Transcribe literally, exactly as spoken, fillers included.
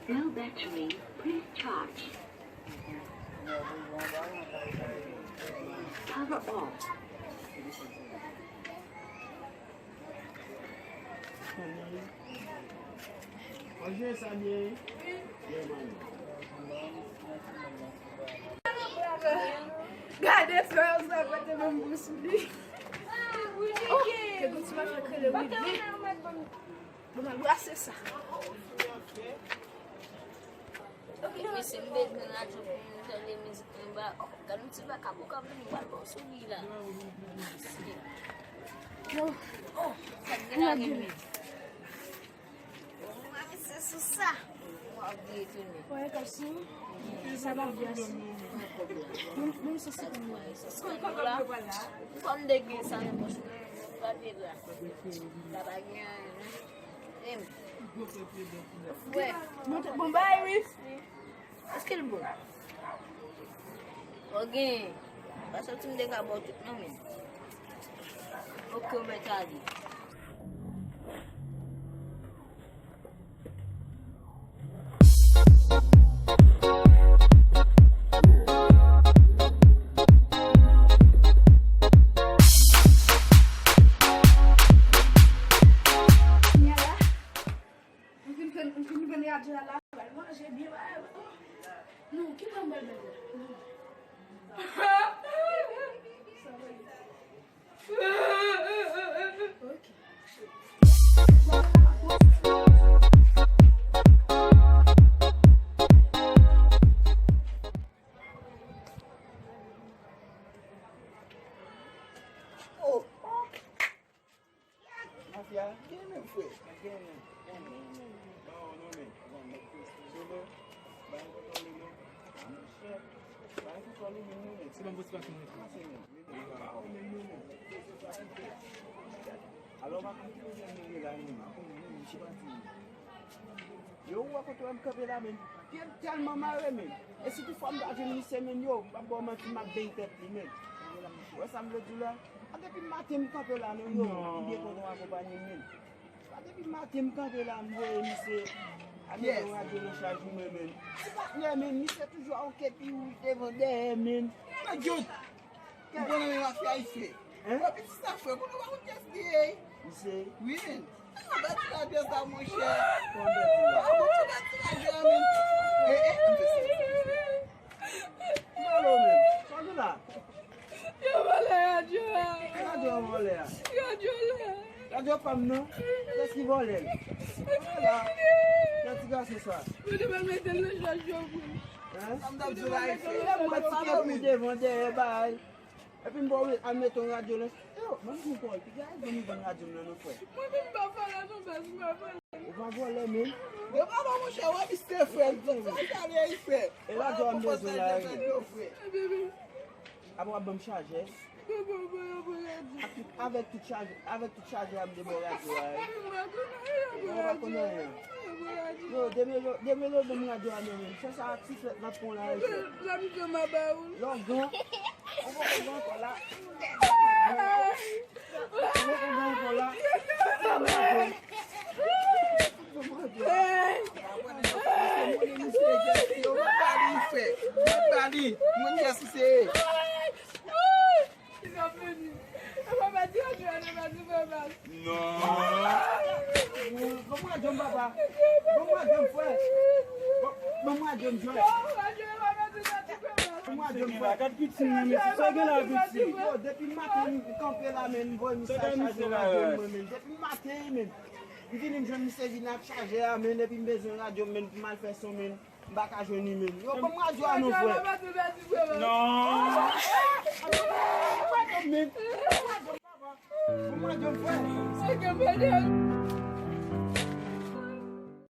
Low battery, please charge. Power off. Gade frè sa, pote menm bous li. Oh, te gon ti machin krele wi. Bon, mwen brase sa. Mesye, m bezwen radyo pou m tande mizik anba. Gade yon ti vakabon k ap vini, m pral ba w sou li la. Yo, oh, sa gen la gen men. Mwen se sou sa. W ap vire tounen. Wè, kòm si sa pa vye ase. Menm si se pou mwen. Kòm de gen sa nan pòch mwen, m pa vye la. La pa gen anyen, non. Frè. Bon, bon, bay, wi. Èske l bon? Ou gen. Pa soti m te ka ba w tout non, men. Ok, ou mèt ale. Kounye a la, m fin pran, m fin pran radyo a la, m pral manje byen, bagay. Non, ki pran m bèl bèl la? Non. Sa va. Ok. Oh. Mafya, gen menm frè. Gen menm. Ba w non men. Solo, ba yon kontwòl li non. Monchè, ba yon kontwòl li menm non men. Se ban m motivasyon mwen. Pase menm. Ba w menm non men. Alò, m ap kontinye menm la menm. M ap kontinye menm, m se pati menm. Yo, ou wè kote w wè m kanpe la, men. Pye m tèlman mare, men. E si toutfwa m ta jwenn misye, men, yo, m p ap ba w manti, m ap beny tèt li, men. Ou wè sa m vle di w la? A depi maten m kanpe la, non, yo. M byen kontan w akonpanye m, men. A depi maten m kanpe la, m voye misye al mete yon radyo nan chaj mwen, men. Ti patnè, men, misye toujou a yon kepi wouj devan dèyè, men. Mwen, yo, Ou konnen men mafya isi. Hein? Epi ti sa frè, konnen w pa konn kiyès li ye. Misye. Wi, men. Ah, bati radyo sa, monchè. Kòman bati la? Ah, bon, ti bati radyo a, men. Eh, eh, m fè sa. Malo, men. Sa gen la? Yo vòlè radyo a. Radyo a vòlè a. Radyo la. Radyo pa m, non. Kiyès ki vòlè l? Ala. Kiyès ti gason sa? Ou te pa mete l nan chaj yo pou m. Hein? Sa m t ap di w la, e fè. Lè m wè ti kèp ou devan, dèyè, bay. Epi m ba w al mete yon radyo nan. Yo, mwen m di w, Paul, piga al ban m vann radyo m nan, non, frè. Mwen menm m pa vòlè non, baz, m pa vòlè. Ou pa vòlè, men. Yo, pa ban monchè, wè, misye frè, tout sa sa li fè. E radyo a m bezwen la, wi. Apre w ap ban m chajè. Ak tout, avèk tout chajè, avèk tout chajè a m te ba w radyo a, wi. Mwen pa konn anyen. Yo, Demelo, Demelo ban m radyo a non, men. Fè sa ak siflèt nan pon la, wi. Lògan. Ou poko gen ankò la. Ou poko gen ankò la. Mwen li misye, yes, yo, mwen pa li, frè. Mwen pa li. Mwen yes, misye. Non. Bon, bon, bon, bon, frè. Bon, bon, bon, frè. Bon, bon, frè. Gad piti, men, sa gen la piti. Yo, depi maten, m kanpe la, men, m voye misye al chaje radyo mwen, men. Depi maten, men. M vini, m jwenn misye vin ak chajè a, men, epi m bezwen radyo, men, pou m al fè son, men. M pa ka jwenn li menm. Yo, ban m radyo a non, frè. Non. Ban m radyo m, frè. Ban m radyo m, frè.